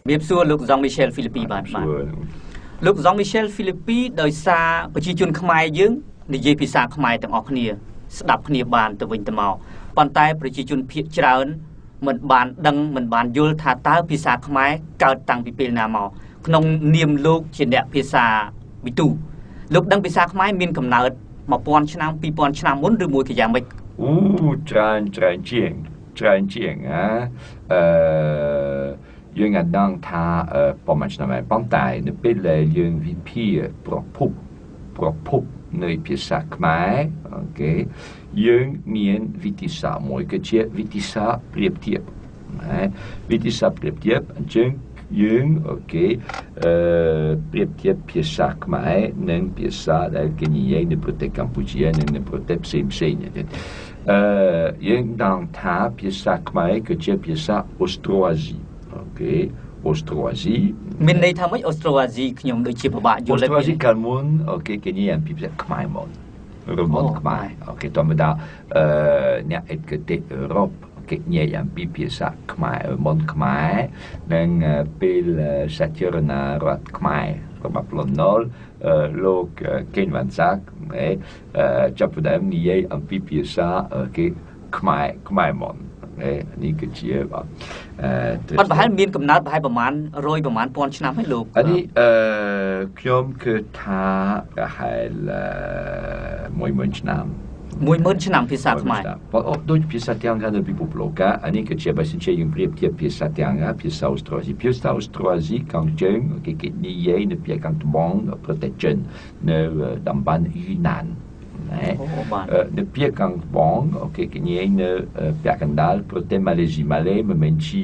ជំរាបសួរលោក Jean Michel Philippi បាទបាទលោក Jean Michel Philippi ដោយសារប្រជាជនខ្មែរយើងនិយាយភាសាខ្មែរទាំងអស់គ្នាស្ដាប់គ្នាបានទៅវិញទៅមកប៉ុន្តែប្រជាជនភាគច្រើនមិនបានដឹងមិនបានយល់ថាតើភាសាខ្មែរកើតតាំងពីពេលណាមកក្នុងនាមលោកជាអ្នកភាសាវិទូលោកដឹងភាសាខ្មែរមានកំណើត1000ឆ្នាំ2000ឆ្នាំមុនឬមួយក៏យ៉ាងម៉េច អូច្រើនច្រើនជាងច្រើនជាងហ៎អឺយើងអាចដឹងថាប្រហែលឆ្នាំហើយប៉ុន្តែនៅពេលដែលយើងវិភាគប្រភពប្រភពនៃភាសាខ្មែរ OK យើងមានវិធីសាស្ត្រមួយគឺជាវិធីសាស្ត្រប្រៀបធៀបណាវិធីសាស្ត្រប្រៀបធៀបអញ្ចឹងយើង OK អឺប្រៀបធៀបភាសាខ្មែរនិងភាសាដែលគេនិយាយនៅប្រទេសកម្ពុជានិងនៅប្រទេសផ្សេងផ្សេងទៀតអឺយើងដឹងថាភាសាខ្មែរគឺជាភាសាអូស្ត្រូអាស៊ី OK អូស្ត្រូអាស៊ី មានន័យថាម៉េចអូស្ត្រូអាស៊ីខ្ញុំដូចជាពិបាកយល់ អូស្ត្រូអាស៊ីកាលមុន OK គេនិយាយអំពីភាសាខ្មែរមុនរមុនខ្មែរ OK ធម្មតាអឺអ្នកឯកទេសអឺរ៉ុបគេនិយាយអំពីភាសាខ្មែរមុនខ្មែរនិងពេលសាធារណរដ្ឋខ្មែររបស់លន់នល់លោកកេនវ៉ាន់សាក់ចាប់ផ្ដើមនិយាយអំពីភាសាគេខ្មែរខ្មែរមុននេះគឺជាបាទ អត់ប្រហែលមានកំណើតប្រហែលប្រហែល100ប្រហែលពាន់ឆ្នាំហើយលោក អានេះអឺខ្ញុំគឺថាប្រហែល10000ឆ្នាំ 10000ឆ្នាំភាសាខ្មែរ ប៉ុន្តែដូចភាសាទាំងនៅពិភពលោកអានេះគឺជាបើសិនជាយើងប្រៀបធៀបភាសាទាំងភាសាអូស្ត្រាស៊ីភាសាអូស្ត្រាស៊ីខាងជើងគេគេនិយាយនៅភាគខាងត្បូងប្រទេសចិននៅតំបន់យូណានណានៅភាគខាងត្បូង OK គេនិយាយនៅពាក់កណ្ដាលប្រទេសម៉ាឡេស៊ីម៉ាឡេមិនមែនជា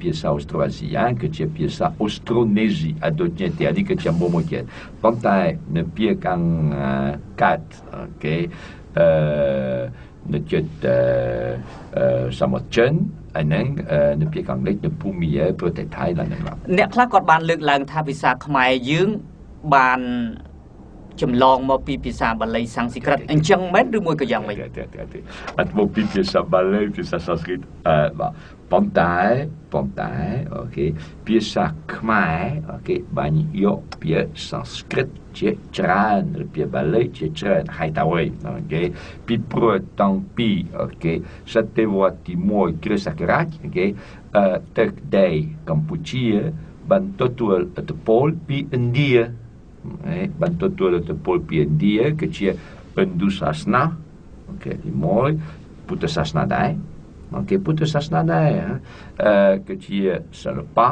ភាសាអូស្ត្រាស៊ីគឺជាភាសាអូស្ត្រូនេស៊ីអត់ដូចនេះទេអានេះគឺជាមួយមួយទៀតប៉ុន្តែនៅភាគខាងកើត OK អឺនៅជិតសមុទ្រចិនអាហ្នឹងនៅភាគខាងលិចនៅភូមិប្រទេសថៃឡើងហ្នឹង អ្នកខ្លះគាត់បានលើកឡើងថាភាសាខ្មែរយើងបានចម្លងមកពីភាសាបាលីសំស្ក្រឹតអញ្ចឹងមែនឬមួយក៏យ៉ាងម៉េច ទេទេទេអត់មកពីភាសាបាលីភាសាសំស្ក្រឹតអឺបាទប៉ុន្តែប៉ុន្តែ OK ភាសាខ្មែរ OK បានយកពាក្យសំស្ក្រឹតជាច្រើនឬពាក្យបាលីជាច្រើនហើយតើវិញ OK ពីព្រោះតាំងពី OK សតវត្សទី1គ្រិស្តសករាជ OK អឺទឹកដីកម្ពុជាបានទទួលឥទ្ធិពលពីឥណ្ឌាបានទទួលឥទ្ធិពលពីឥណ្ឌាគឺជាហិណ្ឌូសាសនា OK ទី1ពុទ្ធសាសនាដែរ OK ពុទ្ធសាសនាដែរអឺគឺជាសិល្បៈ